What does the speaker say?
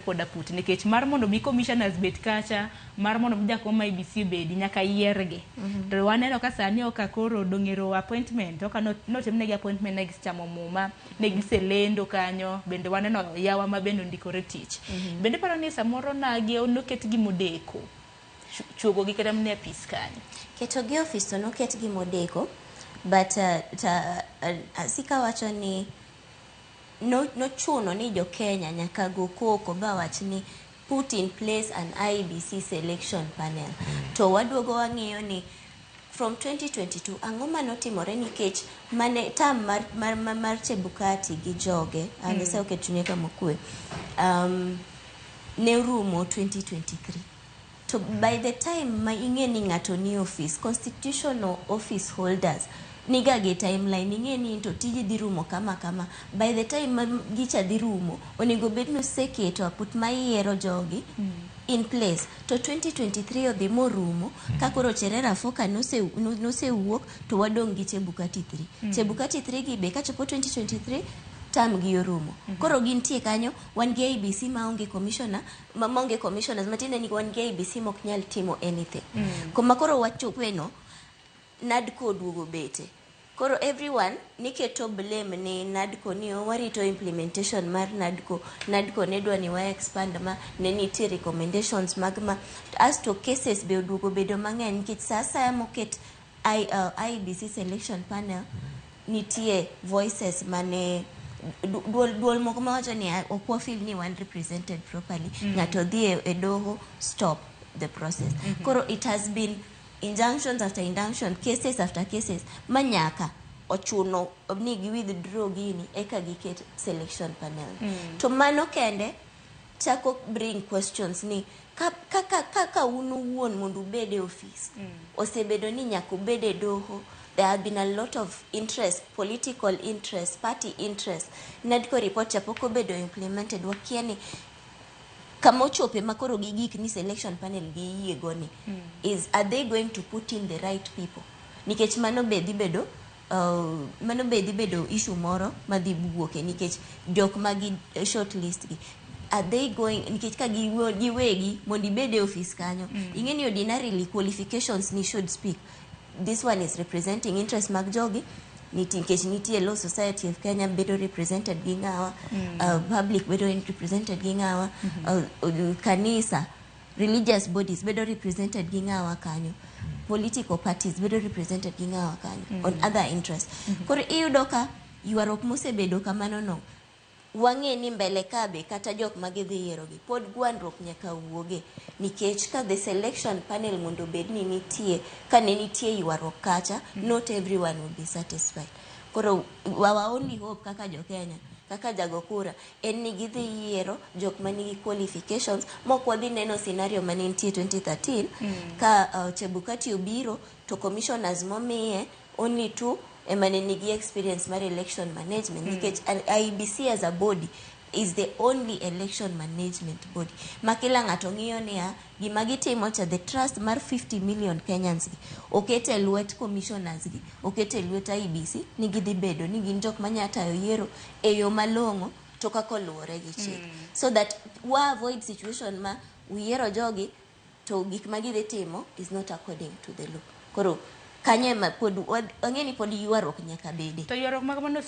Koda put nikech mar mondo mi commissioners bed kacha, mar mondo mi jakom IEBC obedi, nyaka yiergi. To waneno ka sani oka koro dong'ero appointment oka notimnegi appointment, ne gisechamo muma, ne giselendo kanyo. Bende waneno yawa ma bende ondikore tich. Bende paro ni samoro nagi noketgi modeko chuogogi kata mana e apis kanyo. Ketogi e ofis to noketgi modeko, but Asika wacho ni nochuno ni jo Kenya nyaka go koko ba wach ni put in place an IEBC selection panel. To waduogo wang'iyo ni from 2022 ang'o manotimore, nikech mane term mar Chebukati gi joge, Nyasaye oket chunye kama okwe, ne orumo 2023. To by the time ma ing'e ni ng'ato ni office, constitutional office holders niga gi timeline, ing'e ni to tiji dhi rumo kama kama. By the time ma gicha dhi rumo, onego bed ni oseketo aput ma yiero jogi in place. To 2023 odhi morumo ka koro Cherera Foka nosewuok, to wadong' gi Chebukati 3. Chebukati 3 gi be kachopo 2023, term gi orumo. Koro gintie kanyo, wan gi IEBC maonge commissioner, maonge commissioners, matiende ni wan gi IEBC mok nyal timo anything. Koma koro wachope no, NADCO oduogo bete. Koro everyone niketo blame ni NADCO, ni warito implementation mar NADCO. NADCO ne dwa ni wa expand, ma ne nitie recommendations mag ma asto cases be oduogo bedo mang'eny, nikech sa asaya moket IEBC selection panel, nitie voices mane duol moko mawacho ni, "Ah, ok wafeel ni wan represented properly." Ng'ato dhi e doho, stop the process. Koro it has been injunctions after injunction, cases after cases, ma nyaka ochuno ni gi withdraw gini eka giket selection panel. To mano kende chako bring questions ni kaka un owuon mondo ubed e ofis, osebedo ni nyaka ubed e doho. There have been a lot of interest, political interest, party interest. NADCO report cha pok obedo implemented. Wakia ni kama ochope ma koro gigik ni selection panel giyie go ni is, are they going to put in the right people? Nikech mano be dhi bedo issue moro madhi wuoke, nikech jok ma gi shortlist gi, are they going? Nikech ka giwegi mondo ibed e ofis kanyo, ing'e ni ordinarily qualifications ni should speak. This one is representing interest mag jogi nikech nitie Law Society of Kenya bedo represented gi ng'awa, public bedo represented gi ng'awa, kanisa, religious bodies bedo represented gi ng'awa kanyo, political parties bedo represented gi ng'awa kanyo, on other interests. Koro iyudo ka ywaruok mosebedo kamano no, wang'e ni mbele ka be kata jok ma gidhi yierogi pod gwandruok nyaka wuoge, nikech ka the selection panel mondo obed ni nitie, ka ne nitie ywaruok kacha, not everyone will be satisfied. Koro our only hope kaka jo Kenya, kaka jago kura, en ni gidhi yiero jok manigi qualifications mok wadhi neno scenario mane nitie 2013 ka Chebukati obiro to commissioners momiye, only two ema ne nigi experience mar election management, nikech IEBC as a body is the only election management body ma kila ng'ato ng'iyo niya gima gitimo cha, the trust mar 50 million Kenyans gi oket e lwet commissioners gi, oket e lwet IEBC ni gidhi bedo ni gin jok manya tayo yiero e yo malong'o to kaka oluwore gi chik, so that wa avoid situation ma uyiero jogi to gik ma gidhi timo is not according to the law. Koro kanyo ema pod wang'e ni pod ywaruok nyaka bede. To ywaruok mag mano.